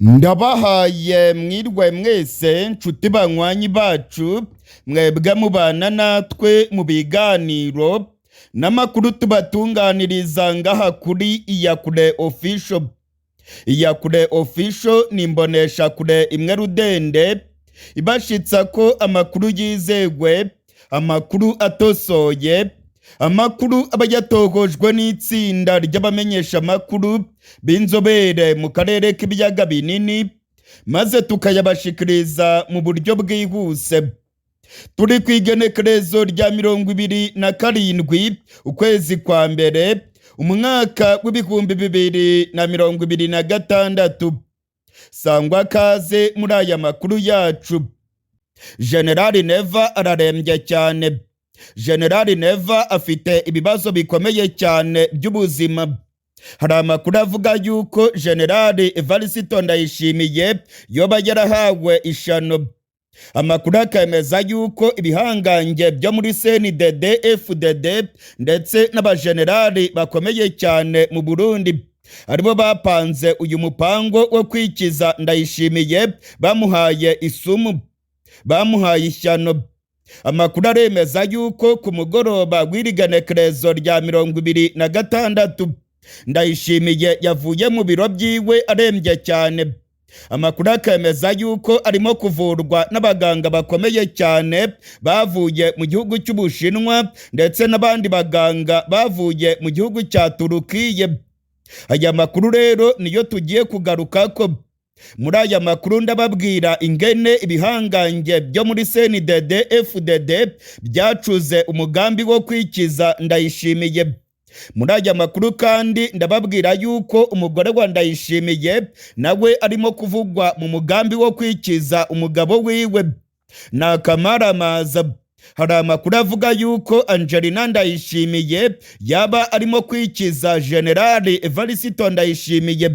Ndabahaye mwirwe mwese nshuti banywanyi bacu, mwebwe mubana natwe mu biganiro n'amakuru tubatunganiriza ngaha kuri Iyakure Official. Iyakure Official ni imboneshakure imwe rudende ibashitsa ko amakuru yizegwe, amakuru atosoye, amakuru aba yatohojwe n'itsinda ry'abamenyeshamakuru b'inzobere mu karere k'ibiyaga binini, maze tukayabashikiriza mu buryo bwihuse. Turi ku igenekerezo rya 27 ukwezi kwa mbere umwaka w'2026. Sangwa kaze muri aya makuru yacu. Generali Neva ararembye cyane. Generali Neva afite ibibazo bikomeye cyane by'ubuzima. Hari amakuru avuga yuko Generali Evariste Ndayishimiye yoba yarahawe ishano. Amakuru akemeza yuko ibihangange byo muri CNDD FDD ndetse n'abajenerali bakomeye cyane mu Burundi aribo bapanze uyu mupango wo kwikiza Ndayishimiye, bamuhaye isumu, bamuhaye ishyano. Amakuru aremeza yuko ku mugoroba w'irigenekerezo rya 26 Ndayishimiye yavuye mu biro byiwe arembye cyane. Amakuru akemeza yuko arimo kuvurwa n'abaganga bakomeye cyane bavuye mu gihugu cy'Ubushinwa ndetse n'abandi baganga bavuye mu gihugu cya Turukiye. Aya makuru rero niyo tugiye kugarukako. Muri aya makuru ndababwira ingene ibihangange byo muri CNDD FDD byacuze umugambi wo kwikiza Ndayishimiye. Muri aya makuru kandi ndababwira yuko umugore wa Ndayishimiye nawe arimo kuvugwa mu mugambi wo kwikiza umugabo wiwe. Ni akamaramaza. Hari amakuru avuga yuko Angelina Ndayishimiye yaba arimo kwikiza Generali Evariste Ndayishimiye,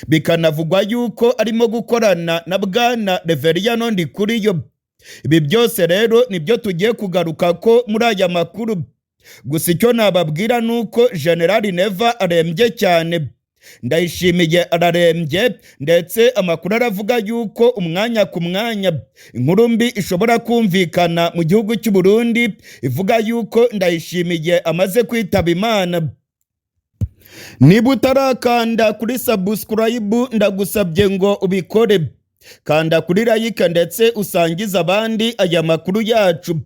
bikanavugwa yuko arimo gukorana na Bwana Reveriyano Ndikuriyo. Ibi byose rero nibyo tugiye kugaruka ko muri aya makuru. Gusa icyo nababwira ni uko Generali Neva arembye cyane, Ndayishimiye ararembye, ndetse amakuru aravuga yuko umwanya ku mwanya inkuru mbi ishobora kumvikana mu gihugu cy'u Burundi ivuga yuko Ndayishimiye amaze kwitaba Imana. Niba utarakanda kuri subscribe, ndagusabye ngo ubikore. Kanda kuri like ndetse usangize abandi aya makuru yacu.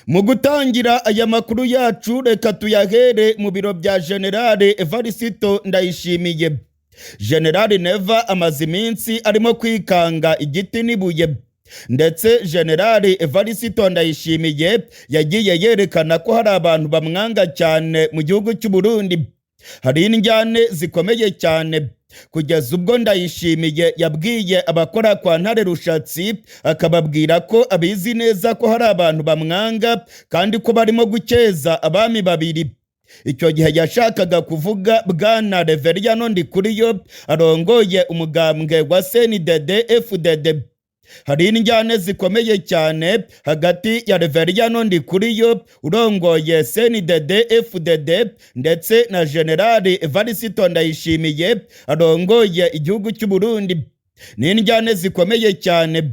Mu gutangira aya makuru yacu, reka tuyahere mu biro bya Generale Evariste Ndayishimiye. Generali Neva amaze iminsi arimo kwikanga igiti n'ibuye, ndetse Generali Evariste Ndayishimiye yagiye yerekana ko hari abantu bamwanga cyane mu gihugu cy'u Burundi. Hari indyane zikomeye cyane kugeza ubwo Ndayishimiye yabwiye abakora kwa Ntare Rushatsi, akababwira ko abizi neza ko hari abantu bamwanga kandi ko barimo gukeza abami babiri. Icyo gihe yashakaga kuvuga Bwana Reveriyano Ndikuriyo arongoye umugambwe wa CNDD FDD. Hari indyane zikomeye cyane hagati ya Reveriyano Ndikuriyo urongoye CNDD FDD ndetse na Generali Evariste Ndayishimiye arongoye igihugu cy'u Burundi. Ni indyane zikomeye cyane.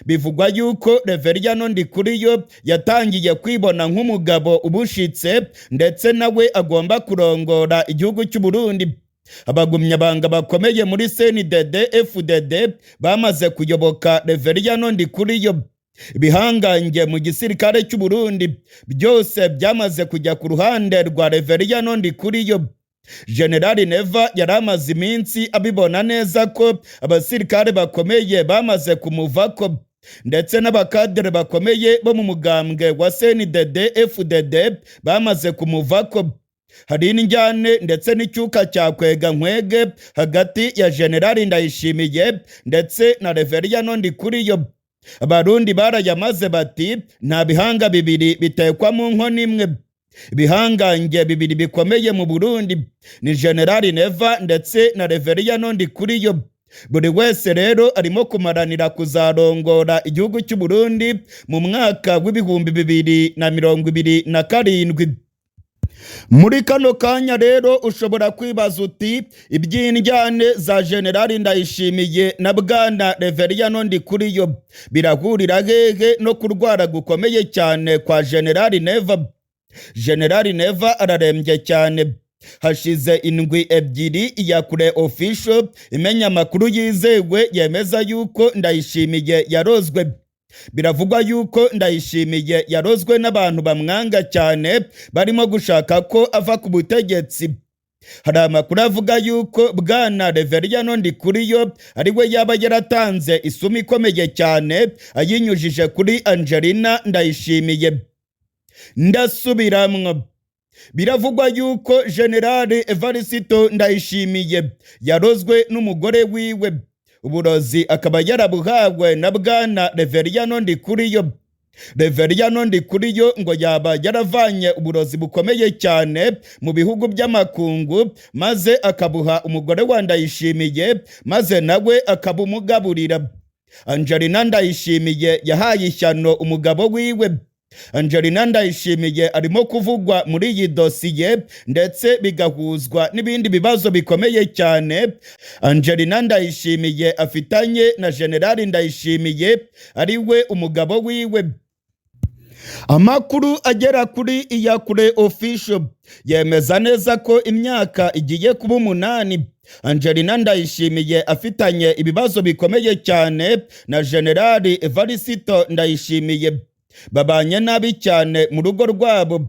Bivugwa yuko Reveriyano Ndikuriyo yatangiye kwibona nk'umugabo ubushitse, ndetse nawe agomba kurongora igihugu cy'u Burundi. Abagumyabanga bakomeye muri CNDD FDD bamaze kuyoboka Reveriyano Ndikuriyo. Ibihangange mu gisirikare cy'u Burundi byose byamaze kujya ku ruhande rwa Reveriyano Ndikuriyo. Generali Neva yari amaze iminsi abibona neza ko abasirikare bakomeye bamaze kumuvako, ndetse n'abakadere bakomeye bo mu mugambwe wa CNDD FDD bamaze kumuvako. Hari indyane ndetse n'icyuka cya kwega nkwege hagati ya Generali Ndayishimiye ndetse na Reveriyano Ndikuriyo. Abarundi barayamaze bati nta bihanga bibiri bitekwa mu nkono imwe. Ibihangange bibiri bikomeye mu Burundi ni Generali Neva ndetse na Reveriyano Ndikuriyo. Buri wese rero arimo kumaranira kuzarongora igihugu cy'u Burundi mu mwaka w'2027. Muri kano kanya rero ushobora kwibaza uti: "Iby'indyane za Generali Ndayishimiye na Bwana Reveriyano Ndikuriyo birahurira hehe no kurwara gukomeye cyane kwa Generali Neva?" Generali Neva ararembye cyane. Hashize indwi 2 Iyakure Official imenya amakuru yizewe yemeza yuko Ndayishimiye yarozwe. Biravugwa yuko Ndayishimiye yarozwe n'abantu bamwanga cyane, barimo gushaka ko ava ku butegetsi. Hari amakuru avuga yuko Bwana Reveriyano Ndikuriyo ari we yaba yaratanze isumu ikomeye cyane ayinyujije kuri Angelina Ndayishimiye. Ndasubiramwo: biravugwa yuko Generali Evarisito Ndayishimiye yarozwe n'umugore wiwe, uburozi akaba yarabuhawe na Bwana Reveriyano Ndikuriyo. Reveriyano Ndikuriyo ngo yaba yaravanye uburozi bukomeye cyane mu bihugu by'amakungu, maze akabuha umugore wa Ndayishimiye, maze nawe akabumugaburira. Angelina Ndayishimiye yahaye ishyano umugabo wiwe. Angelina Ndayishimiye arimo kuvugwa muri iyi dosiye, ndetse bigahuzwa n'ibindi bibazo bikomeye cyane Angelina Ndayishimiye afitanye na Generali Ndayishimiye, ari we umugabo wiwe. Amakuru agera kuri Iyakure Official yemeza neza ko imyaka igiye kuba 8 Angelina Ndayishimiye afitanye ibibazo bikomeye cyane na Generali Evarisito Ndayishimiye. Babanye nabi cyane mu rugo rwabo.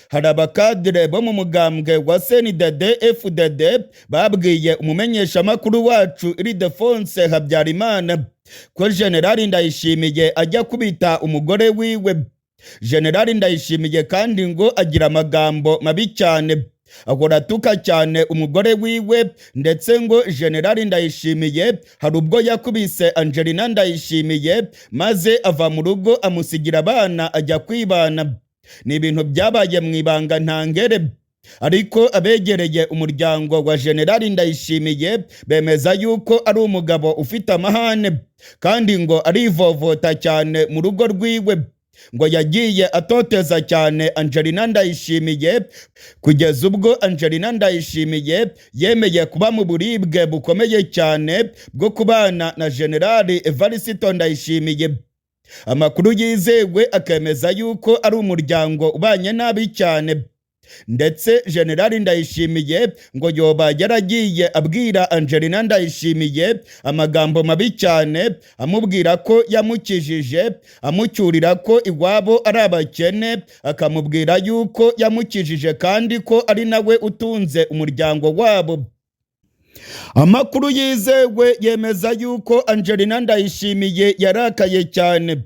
Hari abakadire bo mu mugambwe wa CNDD FDD babwiye umumenyeshamakuru wacu Iridefonse Habyarimana ko Generali Ndayishimiye ajya kubita umugore wiwe. Generali Ndayishimiye kandi ngo agira amagambo mabi cyane, ahora atuka cyane umugore wiwe, ndetse ngo Generali Ndayishimiye hari ubwo yakubise Angelina Ndayishimiye, maze ava mu rugo amusigira abana ajya kwibana. Ni ibintu byabaye mu ibanga ntangere, ariko abegereye umuryango wa Generali Ndayishimiye bemeza yuko ari umugabo ufite amahane, kandi ngo arivovota cyane mu rugo rwiwe. Ngo yagiye atoteza cyane Angelina Ndayishimiye, kugeza ubwo Angelina Ndayishimiye yemeye kuba mu buribwe bukomeye cyane bwo kubana na Generali Evarisito Ndayishimiye. Amakuru yizewe akemeza yuko ari umuryango ubanye nabi cyane, ndetse Generali Ndayishimiye ngo yoba yaragiye abwira Angelina Ndayishimiye amagambo mabi cyane, amubwira ko yamukijije, amucyurira ko iwabo ari abakene, akamubwira yuko yamukijije kandi ko ari nawe utunze umuryango wabo. Amakuru yizewe yemeza yuko Angelina Ndayishimiye yarakaye cyane.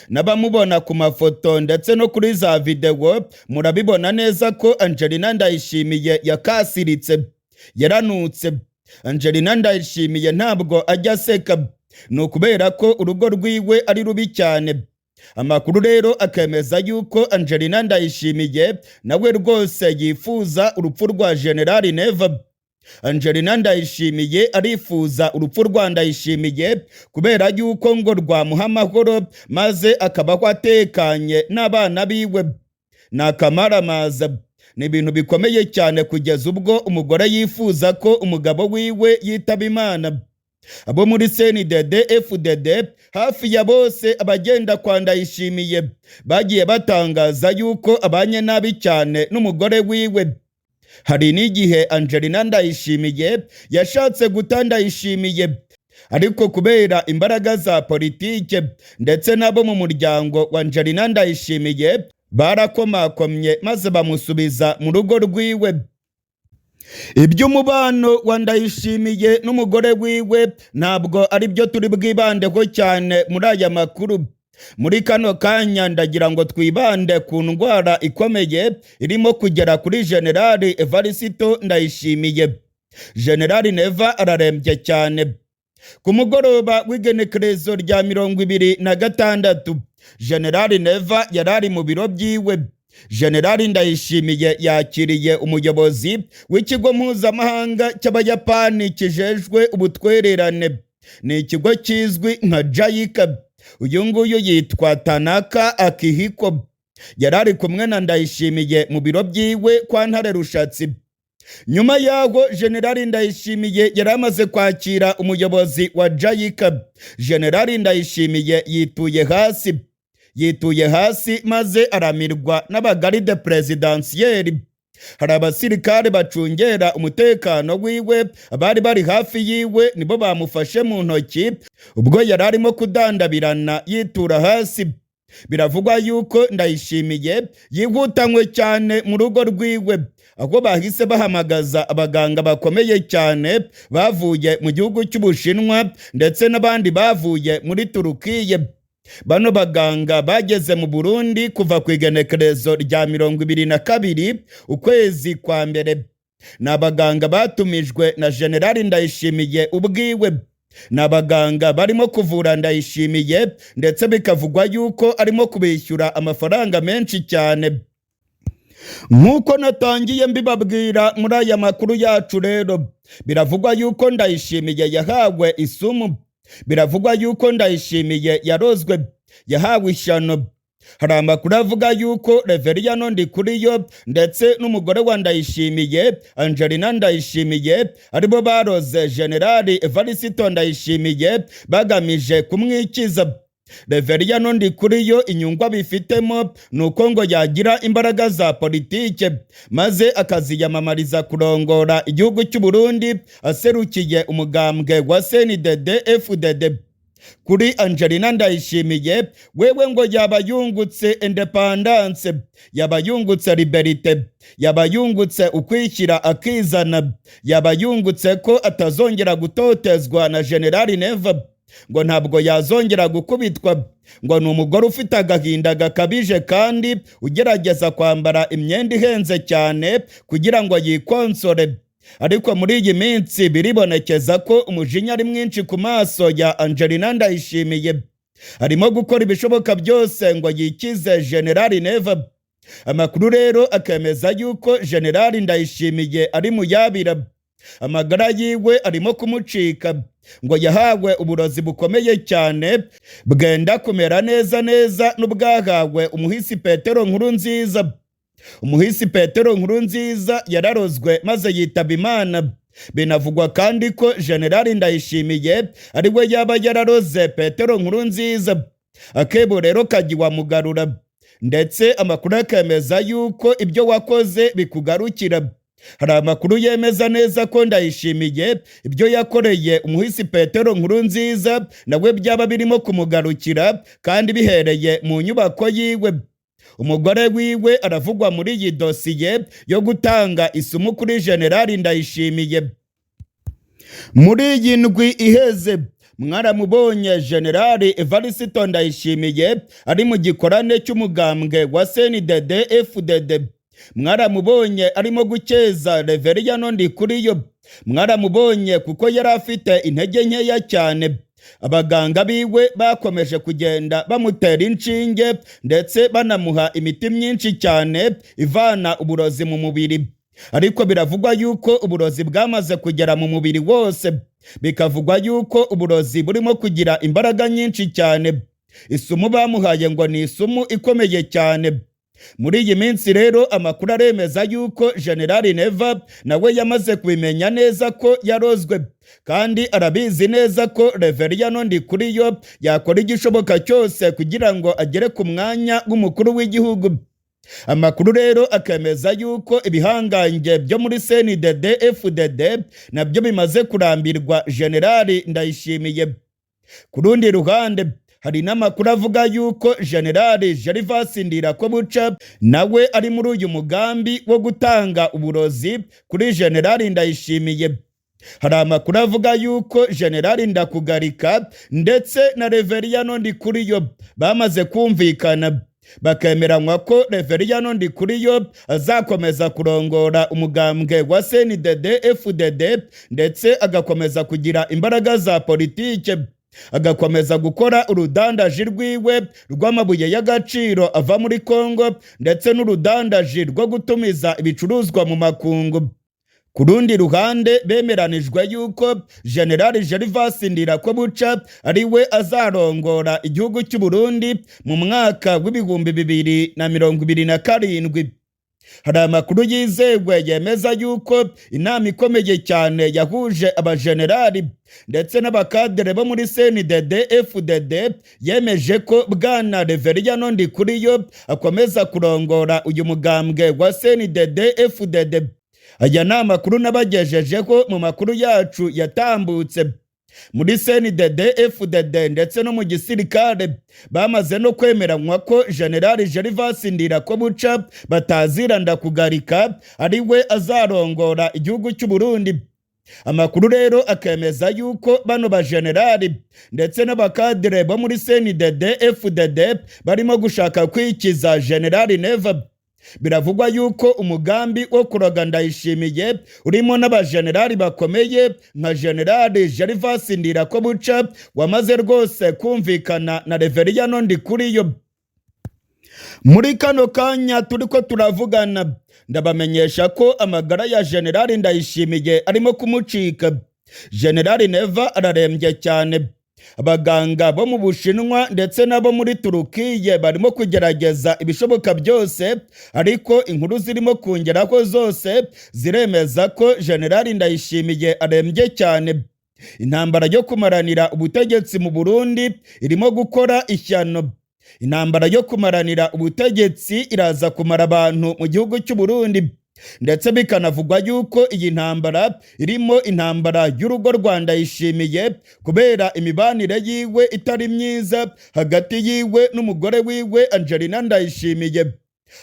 N'abamubona ku mafoto ndetse no kuri za videwo murabibona neza ko Angelina Ndayishimiye yakasiritse, yaranutse. Angelina Ndayishimiye ntabwo ajya aseka, ni ukubera ko urugo rwiwe ari rubi cyane. Amakuru rero akemeza yuko Angelina Ndayishimiye nawe rwose yifuza urupfu rwa Generali Neva. Angelina Ndayishimiye arifuza urupfu rwa Ndayishimiye kubera yuko ngo rwamuha amahoro, maze akabaho atekanye n'abana biwe. Ni akamaramaza, ni ibintu bikomeye cyane kugeza ubwo umugore yifuza ko umugabo wiwe yitaba Imana. Abo muri CNDD FDD hafi ya bose abagenda kwa Ndayishimiye bagiye batangaza yuko abanye nabi cyane n'umugore wiwe. Hari n'igihe Angelina Ndayishimiye yashatse guta Ndayishimiye, ariko kubera imbaraga za politike ndetse n'abo mu muryango wa Angelina Ndayishimiye barakomakomye, maze bamusubiza mu rugo rwiwe. Iby'umubano wa Ndayishimiye n'umugore wiwe ntabwo ari byo turi bwibandeho cyane muri aya makuru. Muri kano kanya ndagira ngo twibande ku ndwara ikomeye irimo kugera kuri Generali Evarisito Ndayishimiye. Generali Neva ararembye cyane. Ku mugoroba w'igenekerezo rya 26, Generali Neva yari ari mu biro byiwe. Generali Ndayishimiye yakiriye umuyobozi w'ikigo mpuzamahanga cy'Abayapani kijejwe ubutwererane, ni ikigo kizwi nka JICA. Uyu nguyu yitwa Tanaka Akihiko. Yari ari kumwe na Ndayishimiye mu biro byiwe kwa Ntare Rushatsi. Nyuma yaho Generali Ndayishimiye yari amaze kwakira umuyobozi wa JICA, Generali Ndayishimiye yituye hasi, yituye hasi maze aramirwa n'aba garde présidentielle. Hari abasirikare bacungera umutekano wiwe bari bari hafi yiwe, nibo bamufashe mu ntoki ubwo yari arimo kudandabirana yitura hasi. Biravugwa yuko Ndayishimiye yihutanywe cyane mu rugo rwiwe, aho bahise bahamagaza abaganga bakomeye cyane bavuye mu gihugu cy'Ubushinwa ndetse n'abandi bavuye muri Turukiye. Bano baganga bageze mu Burundi kuva ku igenekerezo rya 22 ukwezi kwa mbere. Ni abaganga batumijwe na Generali Ndayishimiye ubwiwe. Ni abaganga barimo kuvura Ndayishimiye, ndetse bikavugwa yuko arimo kubishyura amafaranga menshi cyane. Nk'uko natangiye mbibabwira muri aya makuru yacu rero, biravugwa yuko Ndayishimiye yahawe isumu, biravugwa yuko Ndayishimiye yarozwe, yahawe ishyano. Hari amakuru avuga yuko Reveriyano Ndikuriyo ndetse n'umugore wa Ndayishimiye, Angelina Ndayishimiye, aribo baroze Generali Evariste Ndayishimiye bagamije kumwikiza. Reveriyano Ndikuriyo inyungu abifitemo ni uko ngo yagira imbaraga za politike maze akaziyamamariza kurongora igihugu cy'u Burundi aserukiye umugambwe wa CNDD FDD. Kuri Angelina Ndayishimiye wewe ngo yaba yungutse indépendance, yaba yungutse liberté, yaba yungutse ukwishyira akizana, yaba yungutse ko atazongera gutotezwa na Generali Neva, ngo ntabwo yazongera gukubitwa. Ngo ni umugore ufite agahinda gakabije kandi ugerageza kwambara imyenda ihenze cyane kugira ngo yikonsore. Ariko muri iyi minsi biribonekeza ko umujinya ari mwinshi ku maso ya Angelina Ndayishimiye. Arimo gukora ibishoboka byose ngo yikize Generali Neva. Amakuru rero akemeza yuko Generali Ndayishimiye ari mu yabira, amagara yiwe arimo kumucika. Ngo yahawe uburozi bukomeye cyane bwenda kumera neza neza n'ubwahawe umuhisi Petero Nkurunziza. Umuhisi Petero Nkurunziza yararozwe maze yitaba Imana. Binavugwa kandi ko Generali Ndayishimiye ari we yaba yararoze Petero Nkurunziza. Akebo rero kagiwa mugarura, ndetse amakuru akemeza yuko ibyo wakoze bikugarukira. Hari amakuru yemeza neza ko Ndayishimiye ibyo yakoreye umuhisi Petero Nkurunziza nawe byaba birimo kumugarukira, kandi bihereye mu nyubako yiwe. Umugore wiwe aravugwa muri iyi dosiye yo gutanga isumu kuri Generali Ndayishimiye. Muri iyi ndwi iheze mwaramubonye Generali Evariste Ndayishimiye ari mu gikorane cy'umugambwe wa CNDD FDD. Mwaramubonye arimo gukeza Reveriyano Ndikuriyo. Mwaramubonye kuko yari afite intege nkeya cyane. Abaganga biwe bakomeje kugenda bamutera inshinge ndetse banamuha imiti myinshi cyane ivana uburozi mu mubiri, ariko biravugwa yuko uburozi bwamaze kugera mu mubiri wose, bikavugwa yuko uburozi burimo kugira imbaraga nyinshi cyane. Isumu bamuhaye ngo ni isumu ikomeye cyane. Muri iyi minsi rero amakuru aremeza yuko Generali Neva nawe yamaze kubimenya neza ko yarozwe, kandi arabizi neza ko Reveriyano Ndikuriyo yakora igishoboka cyose kugira ngo agere ku mwanya w'umukuru w'igihugu. Amakuru rero akemeza yuko ibihangange byo muri CNDD FDD nabyo bimaze kurambirwa Generali Ndayishimiye. Ku rundi ruhande hari n'amakuru avuga yuko Generali Gervas Ndirakobuca nawe ari muri uyu mugambi wo gutanga uburozi kuri Generali Ndayishimiye. Hari amakuru avuga yuko Generali Ndakugarika ndetse na Reveriyano Ndikuriyo bamaze kumvikana, bakemeranywa ko Reveriyano Ndikuriyo azakomeza kurongora umugambwe wa CNDD FDD, ndetse agakomeza kugira imbaraga za politike, agakomeza gukora urudandaji rwiwe rw'amabuye y'agaciro ava muri Kongo, ndetse n'urudandaji rwo gutumiza ibicuruzwa mu makungu. Ku rundi ruhande, bemeranijwe yuko General Gervas Ndirakobuca ari we azarongora igihugu cy'u Burundi mu mwaka w'2027. Hari amakuru yizewe yemeza yuko inama ikomeye cyane yahuje abajenerali ndetse n'abakadere bo muri CNDD FDD yemeje ko Bwana Reveriyano Ndikuriyo akomeza kurongora uyu mugambwe wa CNDD FDD. Aya ni amakuru nabagejejeho mu makuru yacu yatambutse. Muri CNDD FDD ndetse no mu gisirikare bamaze no kwemeranywa ko General Gervas Ndirakobuca bataziranda kugarika ari we azarongora igihugu cy'u Burundi. Amakuru rero akemeza yuko bano bajenerali ndetse n'abakadire bo muri CNDD FDD barimo gushaka kwikiza General Neva. Biravugwa yuko umugambi wo kuroga Ndayishimiye urimo n'abajenerali bakomeye nka Generali Gervas Ndirakobuca wamaze rwose kumvikana na Reveriyano Ndikuriyo. Muri kano kanya turiko turavugana, ndabamenyesha ko amagara ya Generali Ndayishimiye arimo kumucika. Generali Neva ararembye cyane. Abaganga bo mu Bushinwa ndetse n'abo muri Turukiye barimo kugerageza ibishoboka byose, ariko inkuru zirimo kongeraho zose ziremeza ko Generali Ndayishimiye arembye cyane. Intambara yo kumaranira ubutegetsi mu Burundi irimo gukora ishyano. Intambara yo kumaranira ubutegetsi iraza kumara abantu mu gihugu cy'u Burundi, ndetse bikanavugwa yuko iyi ntambara irimo intambara y'urugo rwa Ndayishimiye kubera imibanire yiwe itari myiza hagati yiwe n'umugore wiwe Angelina Ndayishimiye.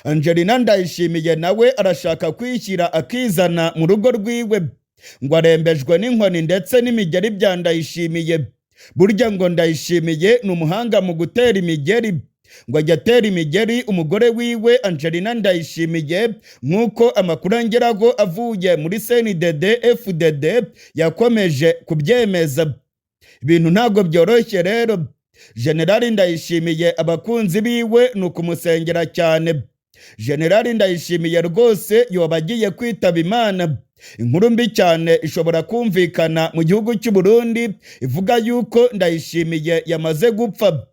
Angelina Ndayishimiye nawe arashaka kwishyira akizana mu rugo rwiwe, ngo arembejwe n'inkoni ndetse n'imigeri bya Ndayishimiye. Burya ngo Ndayishimiye ni umuhanga mu gutera imigeri, ngo ajya atera imigeri umugore wiwe Angelina Ndayishimiye, nk'uko amakuru angeraho avuye muri CNDD FDD yakomeje kubyemeza. Ibintu ntabwo byoroshye rero. Generali Ndayishimiye abakunzi biwe ni ukumusengera cyane. Generali Ndayishimiye rwose yoba agiye kwitaba Imana. Inkuru mbi cyane ishobora kumvikana mu gihugu cy'u Burundi ivuga yuko Ndayishimiye yamaze gupfa.